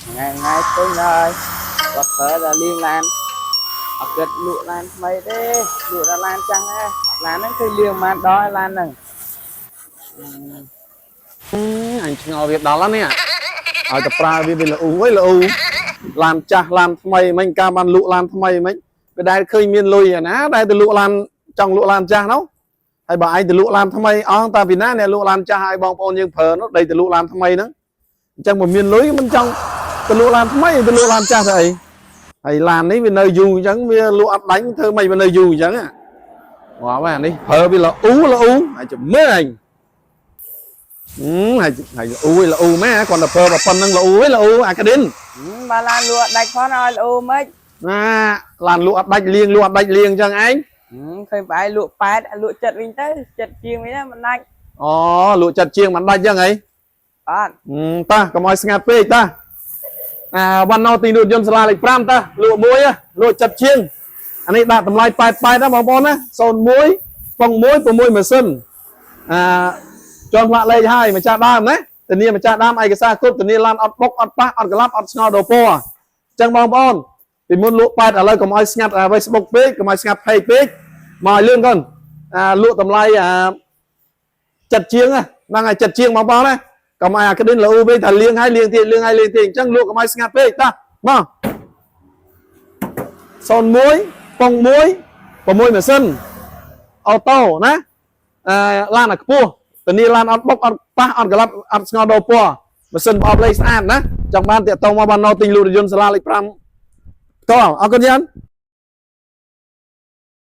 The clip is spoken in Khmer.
ថ្ងៃថ្ងៃពេញហើយគាត់ប្រើតែលាងឡានអត់គិតលក់ឡានថ្មីទេលក់តែឡានចាស់ដែរឡានហ្នឹងគឺលាងប្រហែលដងឡានហ្នឹង អញឆ្ងល់វាដល់ហើយនេះឲ្យតែប្រើវាវាល្អូអើយល្អូឡានចាស់ឡានថ្មីមិញកាលបានលក់ឡានថ្មីមិញវាដែលឃើញមានលុយអាណាដែលទៅលក់ឡានចង់លក់ឡានចាស់នោះហើយបើឯងទៅលក់ឡានថ្មីអស់តាពីណាអ្នកលក់ឡានចាស់ឲ្យបងប្អូនយើងប្រើនោះដីទៅលក់ឡានថ្មីហ្នឹងអញ្ចឹងបើមានលុយមិនចង់ទៅលក់ឡានថ្មីទៅលក់ឡានចាស់ទៅអីហើយឡាននេះវានៅយូរអញ្ចឹងវាលក់អត់ដាច់ធ្វើម៉េចវានៅយូរអញ្ចឹងងាប់ហើយអានេះប្រើវាល្អូល្អូហើយចាំមើលអញ អឺហើយហើយអូយល្អមែនគាត់ទៅប្រើប៉ុណ្្នឹងល្អយល្អអាកាឌិន បើឡានលក់ដាច់ផងឲ្យល្អមិន ណាឡានលក់អត់ដាច់លៀងលក់អត់ដាច់លៀងអញ្ចឹងឯង ឃើញប្រឯងលក់8លក់ចិត្តវិញទៅចិត្តជាងវិញណាមិនដាច់ អូលក់ចិត្តជាងមិនដាច់អញ្ចឹងហី អត់ តាកុំឲ្យស្ងាត់ពេកតាអាវ៉ាន់ណូទីរថយន្តសាលាលេខ5តាលក់មួយលក់ចិត្តជាងអានេះដាក់តម្លៃ88ណាបងប្អូនណា01ប៉ុង1 6ម៉ាស៊ីនអាជាន់ផ្លាកលេខហើយម្ចាស់ដើមណាធានាម្ចាស់ដើមឯកសារគ្រប់ធានាឡានអត់បុកអត់ប៉ះអត់ក្លាប់អត់ស្ងល់ដូពណ៌អញ្ចឹងបងប្អូនពីមុនលក់8ឥឡូវកុំឲ្យស្ងាត់អា Facebook ពេកកុំឲ្យស្ងាត់ page ពេកមកឲ្យលឿនកូនអាលក់តម្លៃអាចិត្តជាងហ្នឹងហើយចិត្តជាងបងប្អូនណាកុំឲ្យអាក្តិនលូពេកថាលៀងហើយលៀងទៀតលៀងហើយលៀងទៀតអញ្ចឹងលក់កុំឲ្យស្ងាត់ពេកតាមក01ប៉ុង1 6ម៉ាស៊ីនអូតូណាអឺឡានអាខ្ពស់ធានាឡានអត់បុកអត់ប៉ះអត់ក្លាប់អត់ស្ងល់ដូរពណ៌ម៉ាស៊ីនប្រអប់លេខស្អាតណាចង់បានតាក់តងមកបានណូទិញលក់រថយន្តសាលាលេខ5ផ្ទាល់អរគុណយ៉ាង